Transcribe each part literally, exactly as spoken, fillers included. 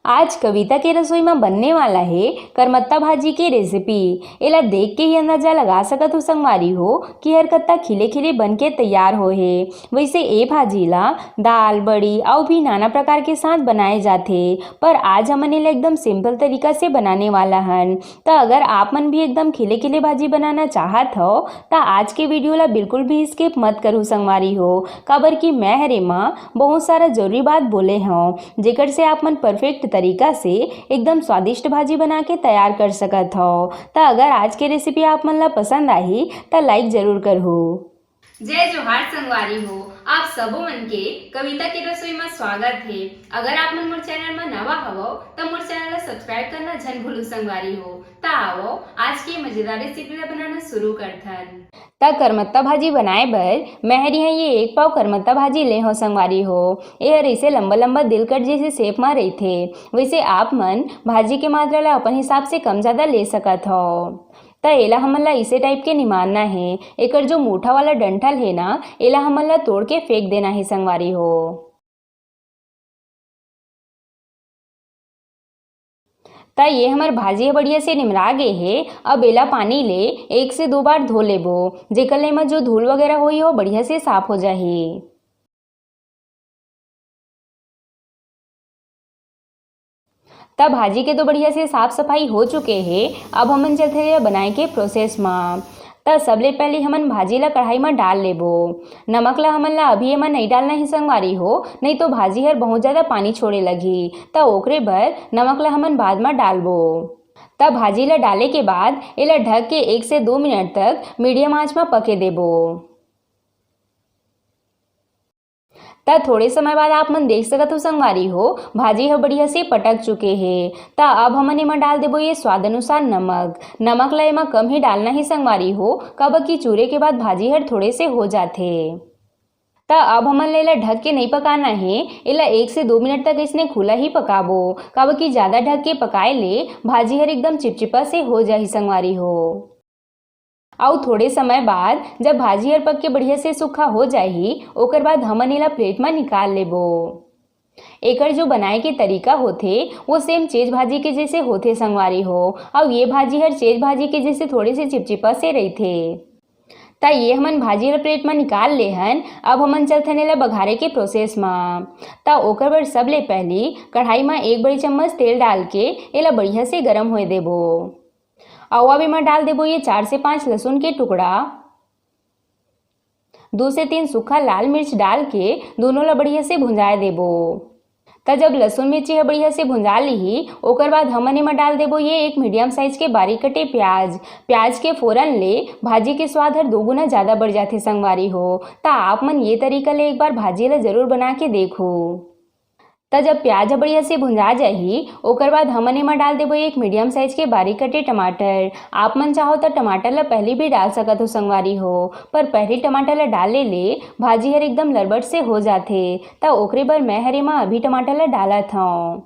आज कविता के रसोई म बनने वाला हे करमत्ता भाजी के रेसिपी। एला देख के ही अंदाजा लगा सकत हो संगवारी हो कि हर कत्ता खिले खिले बन के तैयार होए हे। वैसे ए भाजी ला दाल, बड़ी अउ भी नाना प्रकार के साथ बनाए जाथे, पर आज हमन एला एकदम सिंपल तरीका से बनाने वाला हन। त अगर आप मन भी एकदम खिले खिले भाजी बनाना चाहत हव, त आज के वीडियो ला बिल्कुल भी स्किप मत करहू संगवारी हो, काबर कि मैं हर एमा बहुत सारा जरूरी बात बोले हव, जेकर से आप मन परफेक्ट तरीका से एकदम स्वादिष्ट भाजी बना के तैयार कर सकत हव। त अगर आज के रेसिपी आप मन ला पसंद आही, त लाइक जरूर करहू। जय जोहार संगवारी हो, आप सबो मन के कविता के रसोई म स्वागत हे। अगर आप मन मोर चैनल म नवा हवव, त मोर चैनल ला सब्सक्राइब करना झन भूलू संगवारी हो। त आवव, आज के मजेदार रेसिपी ला बनाना शुरू करथन। त करमत्ता भाजी बनाए बर मैं हर इहाँ ये एक पाव करमत्ता भाजी ले हव संगवारी हो। ए हर अइसे लंबा-लंबा दिल कट जइसे शेप म रहिथे। वइसे आप मन भाजी के मात्रा ला अपन हिसाब से कम जादा ले सकत हव। त एला हमन ला अइसे टाइप के निमारना हे। एकर जो मोटा वाला डंठल हे ना, एला हमन ला तोड़ के फेंक देना हे संगवारी हो। त ये हमर भाजी ह बढ़िया से निमरा गे हे। अब एला पानी ले एक से दो बार धो लेबो, जेकर ले एमा जो धूल वगैरह होही, ओ बढ़िया से साफ हो जाही। त भाजी के तो बढ़िया से साफ सफाई हो चुके हे। अब हमन चलथे एला बनाए के प्रोसेस म। त सबले पहले हमन भाजी ला कढ़ाई म डाल लेबो। नमक ला हमन ला अभी एमा नइ डालना हे संगवारी हो, नइ तो भाजी हर बहुत ज्यादा पानी छोड़े लगही। त ओकरे बर नमक ला हमन बाद म डालबो। त भाजी ला डाले के बाद एला ढक के एक से दो मिनट तक मीडियम आंच म पके देबो। त थोड़े समय बाद आप मन देख सकत हो संगवारी हो, भाजी ह बढ़िया से पटक चुके हे। त अब हमन एमा डाल देबो ये स्वाद अनुसार नमक। नमक ला एमा कम ही डालना हे संगवारी हो, काबर कि चूरे के बाद भाजी हर थोड़े से हो जाथे। त अब हमन ला एला ढक के नइ पकाना हे, एला एक से दो मिनट तक इसने खुला ही पकाबो, काबर कि ज्यादा ढक के पकाए ले भाजी हर एकदम चिपचिपा से हो जाही संगवारी हो। अउ थोड़े समय बाद जब भाजी हर पक के बढ़िया से सूखा हो जाही, ओकर बाद हमन एला प्लेट म निकाल लेबो। एकर जो बनाए के तरीका होथे, वो सेम चेज भाजी के जैसे होथे संगवारी हो। अउ ये भाजी हर चेज भाजी के जैसे थोड़े से चिपचिपा से रहिथे। त ये हमन भाजी ला प्लेट म निकाल ले हन। अब हमन चलथन एला बघारे के प्रोसेस म। त ओकर बर सबले पहली कढ़ाई म एक बड़ी चम्मच तेल डाल के एला बढ़िया से गरम होए देबो। अउ अब एमा डाल देबो ये चार से पाँच लहसुन के टुकड़ा, दो से तीन सूखा लाल मिर्च डाल के दोनों ला बढ़िया से भुंजाए देबो। त जब लहसुन मिर्ची ह बढ़िया से भुंजा लिही, ओकर बाद हमन एमा डाल देबो ये एक मीडियम साइज के बारीक कटे प्याज। प्याज के फोरन ले भाजी के स्वाद हर दो गुना ज्यादा बढ़ जाथे संगवारी हो। त आप मन ये तरीका ले एक बार भाजी ला जरूर बना के देखो। त जब प्याज ह बढ़िया से भुंजा जाही, ओकर बाद हमन एमा डाल देबो एक मीडियम साइज के बारीक कटे टमाटर। आप मन चाहो त टमाटर ला पहली भी डाल सकत हो संगवारी हो, पर पहली टमाटर ला डाले ले भाजी हर एकदम लरबट से हो जाथे। त ओकरे बर मैं हर एमा अभी टमाटर ला डालत हंव।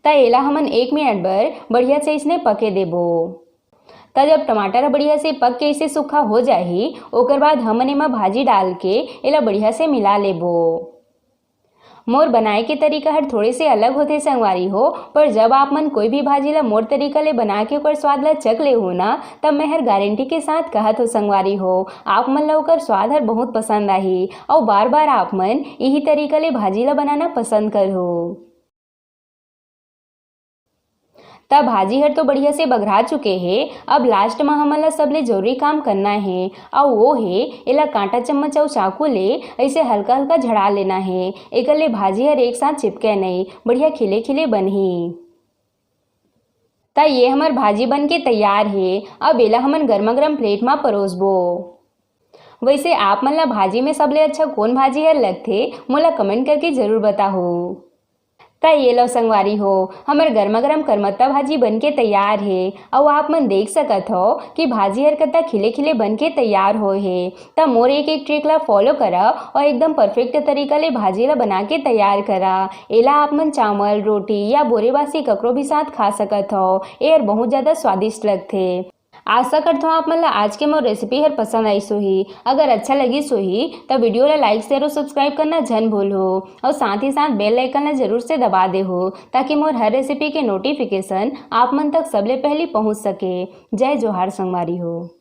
त एला हमन एक मिनट बर बढ़िया से इसने पके देबो। त जब टमाटर ह बढ़िया से पक के इसे सूखा हो जाही, ओकर बाद हमन एमा भाजी डाल के एला बढ़िया से मिला लेबो। मोर बनाए के तरीका हर थोड़े से अलग होथे संगवारी हो, पर जब आप मन कोई भी भाजी ला मोर तरीका ले बना के ओकर स्वाद ला चख लेहू ना, तब मैं हर गारंटी के साथ कहत हो संगवारी हो, आप मन ला ओकर स्वाद हर बहुत पसंद आही। अउ बार बार आप मन इही तरीका ले भाजी ला बनाना पसंद करहू। त भाजी हर तो बढ़िया से बघरा चुके हे। अब लास्ट म हमन ला सबले जरूरी काम करना हे, अउ वो हे एला कांटा चम्मच अउ चाकू ले अइसे हल्का हल्का झड़ा लेना हे। एकर ले भाजी हर एक साथ चिपके नइ, बढ़िया खिले खिले बनही। त ये हमर भाजी बन के तैयार हे। अब एला हमन गरमा गरम प्लेट म परोसबो। वैसे आप मन ला भाजी में सबले अच्छा कोन भाजी हर लगथे, मोला कमेंट करके जरूर बताहू। त ये लो संगवारी हो, हमर गरमा गरम करमत्ता भाजी बन के तैयार हे। अउ आप मन देख सकत हो कि भाजी हर कत्ता खिले खिले बन के तैयार होए हे। त मोर एक एक ट्रिक ला फॉलो करा अउ एकदम परफेक्ट तरीका ले भाजी ला बना के तैयार करा। एला आप मन चावल, रोटी या बोरे बासी ककरो भी साथ खा सकत हो। ए हर बहुत ज्यादा स्वादिष्ट लगथे। आशा करथों आप मन ला आज के मोर रेसिपी हर पसंद आइस होही। अगर अच्छा लगिस होही त वीडियो ला लाइक, शेयर और सब्सक्राइब करना झन भूलहू और साथ ही साथ बेल आइकन ला जरूर से दबा देहू, ताकि मोर हर रेसिपी के नोटिफिकेशन आप मन तक सबले पहली पहुंच सके। जय जोहार संगवारी हो।